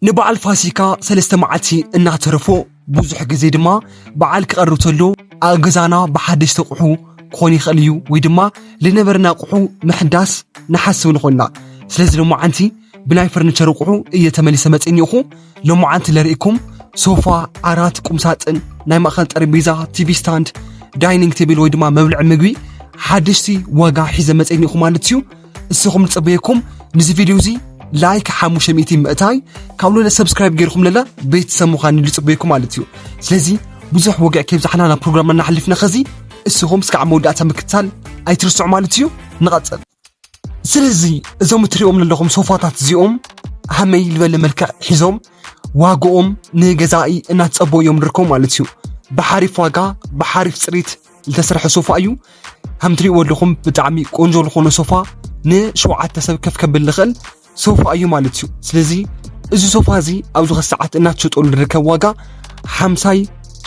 ንበዓል ፋሲካ ሰለስተ መዓልቲ እናተረፎ፣ ብዙሕ ግዜ ድማ በዓል ክቐርብ ተሎ ኣብ ገዛና ብሓደሽቲ ኣቑሑ ክኾን ይኽእል እዩ፣ ወይ ድማ ልነበረና ኣቑሑ ምሕዳስ ንሓስብ ንኾንና። ስለዚ ሎማዓንቲ ብናይ ፈርኒቸር ኣቑሑ እየ ተመሊሰ መፅእ እኒኹ። ሎማዓንቲ ለርእኩም ሶፋ፣ ዓራት፣ ቁምሳጥን፣ ናይ ማእኸል ጠረጴዛ፣ ቲቪ ስታንድ፣ ዳይኒንግ ቴብል ወይ ድማ መብልዒ ምግቢ ሓደሽቲ ዋጋ ሒዘ መፅእ እኒኹ ማለት እዩ። እስኹም ዝፅበየኩም ንዚ ቪድዮ እዚ ላይክ ሓሙሽተ ሚእቲ ምእታይ፣ ካብ ለለ ሰብስክራይብ ገይርኩም ለለ ቤተሰብ ምዃን ዝፅበየኩም ማለት እዩ። ስለዚ ብዙሕ ወግዕ ከይብዛሕና ናብ ፕሮግራምና እናሓሊፍና ኸዚ እስኹም እስካዕ መወዳእታ ምክትታል ኣይትርስዑ ማለት እዩ። ንቐፅል። ስለዚ እዞም እትሪኦም ዘለኹም ሶፋታት እዚኦም ሃመይ ዝበለ መልክዕ ሒዞም ዋግኦም ንገዛኢ እናተፀበዩ እዮም ንርከቡ ማለት እዩ። ብሓሪፍ ዋጋ ብሓሪፍ ፅሪት ዝተሰርሐ ሶፋ እዩ። ከም ትሪእዎ ኣለኹም ብጣዕሚ ቆንጆ ዝኾነ ሶፋ ንሸውዓተ ሰብ ከፍ ከብል ዝኽእል ሶፋ እዩ ማለት እዩ። ስለዚ እዚ ሶፋ እዚ ኣብዚ ኸዚ ሰዓት እናተሸጠሉ ዝርከብ ዋጋ ሓምሳይ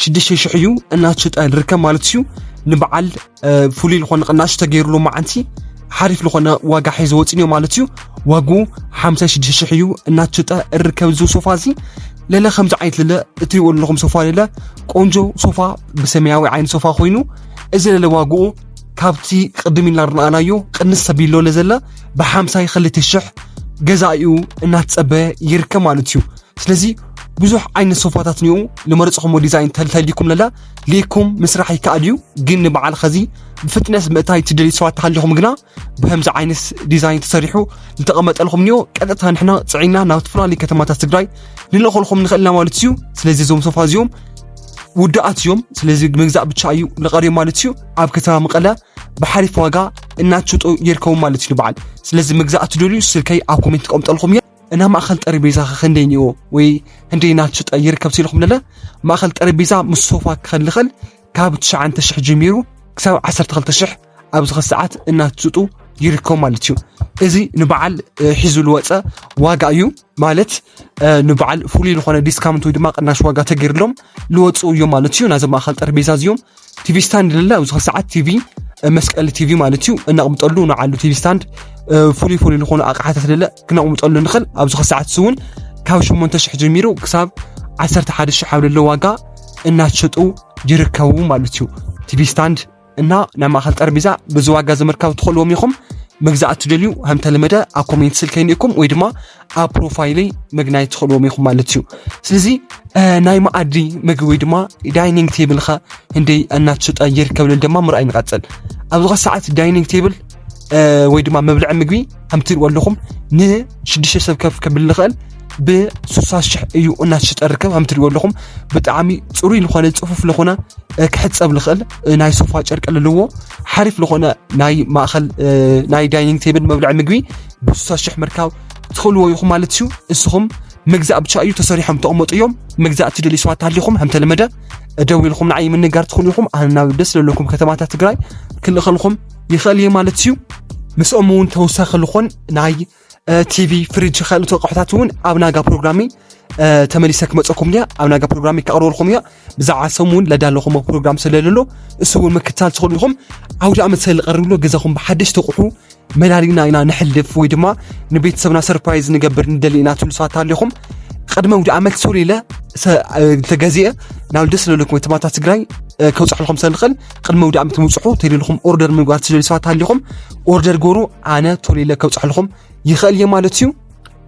ሽዱሽተ ሽሕ እዩ እናተሸጠ ዝርከብ ማለት እዩ። ንበዓል ፍሉይ ዝኾነ ቅናሽ ተገይሩሉ መዓንቲ ሓሪፍ ዝኾነ ዋጋ ሒዙ ወፂኡ ማለት እዩ። ዋጉ ሓምሳ ሽዱሽተ ሽሕ እዩ እናተሸጠ እርከብ እዚ ሶፋ እዚ። ለለ ከምዚ ዓይነት ለለ እትሪእዎ ኣለኹም ሶፋ ለለ ቆንጆ ሶፋ ብሰማያዊ ዓይነት ሶፋ ኮይኑ፣ እዚ ለለ ዋግኡ ካብቲ ቅድም ኢልና ርናኣናዮ ቅንስ ተቢሎ ለዘለ ብሓምሳይ ክልተ ሽሕ ገዛኢኡ እናተፀበ ይርከብ ማለት እዩ። ስለዚ ብዙሕ ዓይነት ሶፋታት እኒኡ። ልመረፅኹምዎ ዲዛይን ተልተሊኩም ለለ ሌኩም ምስራሕ ይከኣል እዩ። ግን ንበዓል ኸዚ ብፍጥነት ምእታይ ትደልዩ ሰባት ተሃሊኹም ግና ብኸምዚ ዓይነት ዲዛይን ተሰሪሑ ዝተቐመጠልኩም እኒኦ ቀጥታ ንሕና ፅዒና ናብ ዝተፈላለዩ ከተማታት ትግራይ ንልእኸልኩም ንኽእልና ማለት እዩ። ስለዚ እዞም ሶፋ እዚኦም ውዳኣት እዮም። ስለዚ ምግዛእ ብቻ እዩ ልቐርዮም ማለት እዩ። ኣብ ከተማ መቐለ ብሓሪፍ ዋጋ እናትሽጡ ይርከቡ ማለት እዩ ንበዓል። ስለዚ ምግዛእ ትደልዩ ስልከይ ኣብ ኮሜንት ክቐምጠልኩም እየ። እና ማእኸል ጠረጴዛ ኸ ክንደይ እኒኦ ወይ ክንደይ እናትሽጠ ይርከብ ሲልኩም ለለ ማእኸል ጠረጴዛ ምስ ሶፋ ክኸልኸል ካብ ትሽዓተ ሽሕ ጀሚሩ ክሳብ ዓሰርተ ክልተ ሽሕ ኣብዚ ኸዚ ሰዓት እናትሽጡ ይርከቡ ማለት እዩ። እዚ ንበዓል ሒዙ ልወፀ ዋጋ እዩ ማለት ንበዓል ፍሉይ ዝኾነ ዲስካውንት ወይ ድማ ቅናሽ ዋጋ ተገይርሎም ልወፁ እዮም ማለት እዩ። ናዚ ማእኸል ጠረጴዛ እዚኦም ቲቪ ስታንድ ለለ ኣብዚ ኸዚ ሰዓት ቲቪ መስቀሊ ቲቪ ማለት እዩ እነቕምጠሉ ንዓሉ ቲቪ ስታንድ ፍሉይ ፍሉይ ዝኾኑ ኣቕሓታት ለለ ክነቕምጠሉ ንኽእል። ኣብዚ ኸዚ ሰዓት እውን ካብ ሸሞንተ ሽሕ ጀሚሩ ክሳብ ዓሰርተ ሓደ ሽሕ ኣብ ለለ ዋጋ እናትሸጡ ይርከቡ ማለት እዩ። ቲቪ ስታንድ እና ናይ ማእኸል ጠረጴዛ ብዚ ዋጋ እዚ ምርካብ ትኽእልዎም ኢኹም። ምግዛእ እትደልዩ ከም ተለመደ ኣብ ኮሜንት ስልከይ ንእኩም ወይ ድማ ኣብ ፕሮፋይለይ ምግናይ ትኽእልዎም ኢኹም ማለት እዩ። ስለዚ ናይ መኣዲ ምግቢ ወይ ድማ ዳይኒንግ ቴብል ኸ ህንደይ እናትሽጠ ይርከብ ልል ድማ ምርኣይ ንቐፅል። ኣብዚ ኸዚ ሰዓት ዳይኒንግ ቴብል ወይ ድማ መብልዒ ምግቢ ከም ትሪእዎ ኣለኹም ንሽዱሽተ ሰብ ከፍ ከብል ንኽእል ብስሳ ሽሕ እዩ እናትሽጠ ርከብ። ከም ትሪእዎ ኣለኹም ብጣዕሚ ፅሩይ ዝኾነ ፅፉፍ ዝኾነ ክሕፀብ ልኽእል ናይ ሶፋ ጨርቂ ለለዎ ሓሪፍ ዝኾነ ናይ ማእኸል ናይ ዳይኒንግ ቴብል መብልዒ ምግቢ ብስሳ ሽሕ ምርካብ ትኽእልዎ ኢኹም ማለት እዩ። እስኹም ምግዛእ ብቻ እዩ ተሰሪሖም ተቐመጡ እዮም። ምግዛእ ትደልዩ ሰባት ተሃሊኹም ከም ተለመደ ደዊልኹም ንዓይ ምንጋር ትኽእሉ ኢኹም። ኣነ ናብ ደስ ዘለኩም ከተማታት ትግራይ ክልእኸልኹም ይኽእል እየ ማለት እዩ። ምስኦም እውን ተወሳኺ ዝኾን ናይ ቲቪ፣ ፍሪጅ፣ ካልኦት ኣቑሑታት እውን ኣብ ናጋ ፕሮግራሚ ተመሊሰ ክመፀኩም እያ። ኣብ ናጋ ፕሮግራሚ ከቕርበልኩም እያ። ብዛዕባ ሰሙን ለዳለኹም ፕሮግራም ስለለሎ እሱ እውን ምክታል ትኽእሉ ኢኹም። ኣውደ ዓመት ስለ ዝቐርብ ኣሎ ገዛኹም ብሓደሽቲ ኣቑሑ መላሊና ኢና ንሕልፍ ወይ ድማ ንቤተሰብና ሰርፕራይዝ ንገብር ንደሊ ኢና ትብሉ ሰባት ኣለኹም። ቅድሚ ኣውደ ዓመት ሶል ኢለ ተገዚአ ናብ ደስ ዘለኩም ከተማታት ትግራይ ከውፅሐልኩም ስለ ዝኽእል ቅድሚ ኣውደ ዓመት ምውፅሑ ተሊልኩም ኦርደር ምግባር ትደልዩ ሰባት ኣለኹም። ኦርደር ገሩ ኣነ ቶሎ ኢለ ከውፅሐልኩም ይኽእል እየ ማለት እዩ።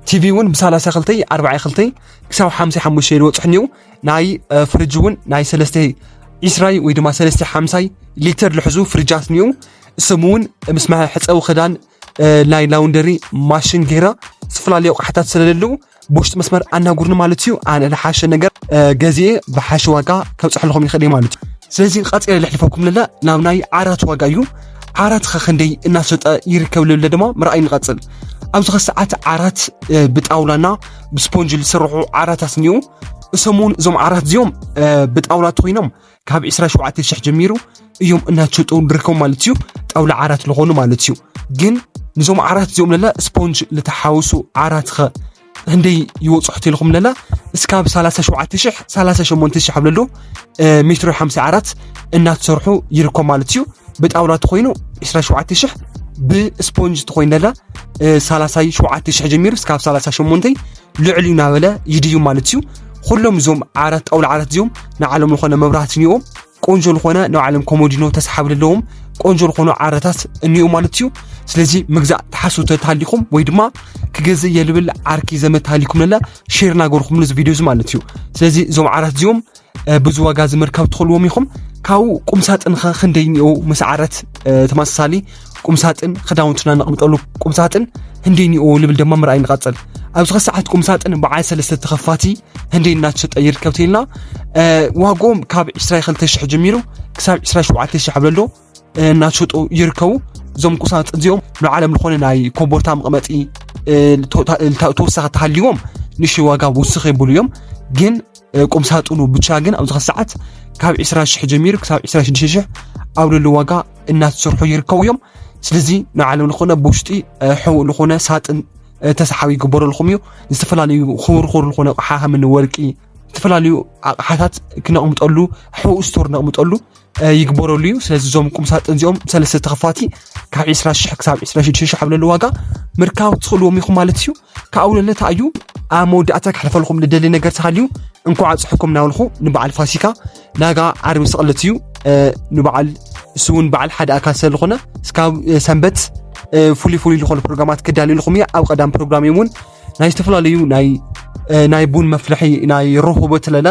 ቲቪ እውን ብሳላሳ ክልተይ ኣርባዓይ ክልተይ ክሳብ ሓምሳይ ሓሙሽተ ይወፅሑ እኒው። ናይ ፍሪጅ እውን ናይ ሰለስተ ዒስራይ ወይ ድማ ሰለስተ ሓምሳይ ሊትር ልሕዙ ፍሪጃት እኒው። እሶም እውን ምስ መሕፀዊ ክዳን ናይ ላውንደሪ ማሽን ገይራ ዝተፈላለዩ ኣቑሓታት ስለለለዉ ብውሽጢ መስመር ኣናጉርኒ ማለት እዩ። ኣነ ዝሓሸ ነገር ገዚኤ ብሓሸ ዋጋ ከብፅሐልኹም ይኽእል እየ ማለት እዩ። ስለዚ ቀፂለ ልሕልፈኩም ለለ ናብ ናይ ዓራት ዋጋ እዩ። ዓራት ኸ ክንደይ እናሸጠ ይርከብ ልብለ ድማ ምርኣይ ንቐፅል። ኣብዚ ኸ ሰዓት ዓራት ብጣውላና ብስፖንጅ ዝስርሑ ዓራታት እኒኡ። እሶም እውን እዞም ዓራት እዚኦም ብጣውላ ተኾይኖም ካብ ዕስራ ሸውዓተ ሽሕ ጀሚሩ እዮም እናተሸጡ ንርከቡ ማለት እዩ። ጣውላ ዓራት ዝኾኑ ማለት እዩ። ግን ንዞም ዓራት እዚኦም ለለ ስፖንጅ ልተሓወሱ ዓራት ኸ ህንደይ ይወፅሑ ተልኹም ለለ እስካብ ሰላሳ ሸውዓተ ሽሕ ሰላሳ ሸሞንተ ሽሕ ኣብለሎ ሜትሮ ሓምሳ ዓራት እናተሰርሑ ይርከቡ ማለት እዩ። ብጣውላ ተኾይኑ ዕስራ ሸውዓተ ሽሕ ብስፖንጅ ተኾይኑ ለለ፣ እ፣ ሰላሳ ሸውዓተ ሽሕ ጀሚሩ እስካብ ሰላሳ ሸሞንተ ልዕል እዩ እናበለ ይድዩ ማለት እዩ። ኩሎም እዞም ዓራት፣ ጣውላ ዓራት እዚኦም ንዓለም ዝኾነ መብራህቲ እኒኦም፣ ቆንጆ ዝኾነ ንባዕሎም ኮሞዲኖ ተሰሓቢ ዘለዎም ቆንጆ ዝኾኑ ዓራታት እኒኡ ማለት እዩ። ስለዚ ምግዛእ ትሓስቡ ተተሃሊኹም ወይ ድማ ክገዝእ የልብል ዓርኪ ዘመድ ተሃሊኩም ለለ ሼር እናገርኩም እዚ ቪድዮ እዚ ማለት እዩ። ስለዚ እዞም ዓራት እዚኦም፣ እ፣ ብዙ ዋጋ እዚ ምርካብ ትኽእልዎም ኢኹም። ካብኡ ቁምሳጥን ኸ ክንደይ እኒኦ ምስ ዓራት፣ እ፣ ተመሳሳሊ ቁምሳጥን ክዳውንትና ነቕምጠሉ ቁምሳጥን ህንደይ እኒኦ ልብል ድማ ምርኣይ ንቐጽል። ኣብዚ ኸ ሰዓት ቁምሳጥን በዓል ሰለስተ ተኸፋቲ ህንደይ እናተሸጠ ይርከብ ተይልና፣ እ፣ ዋጋኦም ካብ ዕስራ ክልተ ሽሕ ጀሚሩ ክሳብ ዕስራ ሸውዓተ ሽሕ ኣብ ለሎ፣ እ፣ እናተሸጡ ይርከቡ። እዞም ቁምሳጥን እዚኦም ንዓለም ዝኾነ ናይ ኮቦርታ መቐመጢ፣ እ፣ ተወታ-፣ ተወሳኺ ተሃልይዎም ንእሽተይ ዋጋ ውስኽ የብሉ እዮም። ግን፣ እ፣ ቁምሳጥኑ ብቻ ግን ኣብዚ ኸ ሰዓት ካብ ዕስራ ሽሕ ጀሚሩ ክሳብ ዕስራ ሽዱሽተ ሽሕ ኣብ ለሎ ዋጋ እናተሰርሑ ይርከቡ እዮም። ስለዚ ንዓለም ዝኾነ ብውሽጢ፣ እ፣ ሕቡእ ዝኾነ ሳጥን፣ እ፣ ተሰሓቢ ይግበረልኩም እዩ። ዝተፈላለዩ ክቡር ክቡር ዝኾነ ኣቕሓ ከም እኒ ወርቂ፣ ዝተፈላለዩ ኣቕሓታት ክነቕምጠሉ ሕቡእ ስቶር ነቕምጠሉ፣ እ፣ ይግበረሉ እዩ። ስለዚ እዞም ቁምሳጥን እዚኦም ሰለስተ ተኸፋቲ ካብ ዕስራ ሽሕ ክሳብ ዕስራ ሽዱሽተ ሽሕ ኣብ ለሎ ዋጋ ምርካብ ትኽእልዎም ኢኹም ማለት እዩ። ካብኡ ለለ እንታይ እዩ ኣብ መወዳእታ ክሕልፈልኩም ልደሊ ነገር ተሃልዩ፣ እንኳዕ ኣብፀሐኩም እናበልኩ ንበዓል ፋሲካ ናጋ ዓርቢ ስቕለት እዩ። እ፣ ንበዓል እሱ እውን በዓል ሓደ ኣካል ስለ ዝኾነ እስካብ፣ እ፣ ሰንበት፣ እ፣ ፍሉይ ፍሉይ ዝኾኑ ፕሮግራማት ክዳልየልኩም እየ። ኣብ ቀዳም ፕሮግራም እውን ናይ ዝተፈላለዩ ናይ፣ እ፣ ናይ ቡን መፍልሒ ናይ ረሆቦት ለለ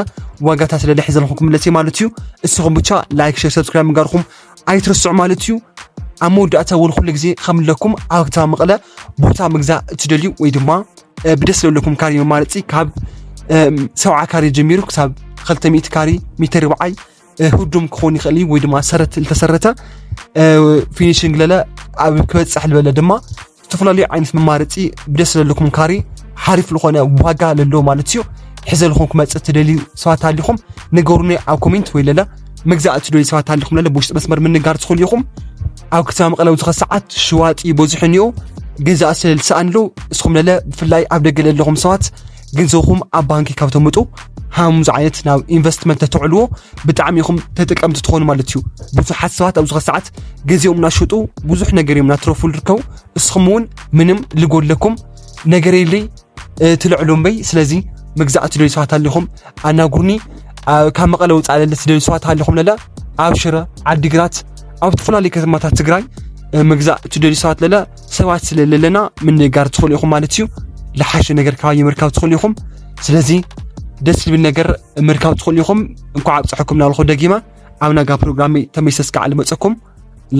ዋጋታት ለለ ሒዘልኩም ክምለስ እየ ማለት እዩ። እስኹም ብቻ ላይክ፣ ሼር፣ ሰብስክራይብ ምግባርኩም ኣይትርስዑ ማለት እዩ። ኣብ መወዳእታ እውን ኩሉ ግዜ ከምለኩም ኣብ ከተማ መቐለ ቦታ ምግዛእ እትደልዩ ወይ ድማ፣ እ፣ ብደስ ለለኩም ካሬ መማረፂ ካብ፣ እ፣ ሰብዓ ካሬ ጀሚሩ ክሳብ ክልተ ሚእቲ ካሬ ሜተር ርብዓይ፣ እ፣ ህዱም ክኾን ይኽእል እዩ ወይ ድማ ሰረት ዝተሰረተ፣ እ፣ ፊኒሽንግ ለለ ኣብ ክበፅሕ ዝበለ ድማ ዝተፈላለዩ ዓይነት መማረፂ ብደስ ለለኩም ካሬ ሓሪፍ ዝኾነ ዋጋ ለሎ ማለት እዩ። ሕዘልኩም ክመፅእ ትደልዩ ሰባት ኣሊኹም ንገሩኒ ኣብ ኮሜንት ወይ ለለ መግዛእ እትደልዩ ሰባት ኣሊኹም ለለ ብውሽጢ መስመር ምንጋር ትኽእሉ ኢኹም። ኣብ ከተማ መቐለ ኣብዚ ኸ ሰዓት ሽዋጢ በዚሑ እኒኦ ገዛእ ስለ ዝሰኣን ኣለዉ። እስኹም ለለ ብፍላይ ኣብ ደገ ለለኹም ሰባት ገንዘብኹም ኣብ ባንኪ ካብ ተምጡ ሃምዚ ዓይነት ናብ ኢንቨስትመንት ተተዕልዎ ብጣዕሚ ኢኹም ተጠቀምቲ ትኾኑ ማለት እዩ። ብዙሓት ሰባት ኣብዚ ኸ ሰዓት ገዚኦም እናሸጡ ብዙሕ ነገር እዮም እናትረፉ ዝርከቡ። እስኹም እውን ምንም ልጎድለኩም ነገር የለይ፣ እ፣ ትልዕሉ እምበይ። ስለዚ ምግዛእ ትደልዩ ሰባት ኣሊኹም ኣናጉርኒ። ኣ፣ ካብ መቐለ ወፃእ ለለ ትደልዩ ሰባት ኣሊኹም ለለ ኣብ ሽረ፣ ዓዲግራት፣ ኣብ ዝተፈላለዩ ከተማታት ትግራይ፣ እ፣ ምግዛእ ትደልዩ ሰባት ለለ ሰባት ስለ ለለና ምንጋር ትኽእሉ ኢኹም ማለት እዩ። ዝሓሸ ነገር ካባይ ምርካብ ትኽእሉ ኢኹም። ስለዚ ደስ ዝብል ነገር ምርካብ ትኽእሉ ኢኹም። እንኳዕ ኣብፀሐኩም እናበልኩ ደጊመ ኣብ ናጋ ፕሮግራመይ ተመይሰ እስካዕ ልመፀኩም።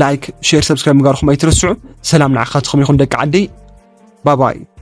ላይክ፣ ሼር፣ ሰብስክራይብ ምግባርኩም ኣይትረስዑ። ሰላም ንዓኻትኩም ይኹን ደቂ ዓደይ። ባባይ።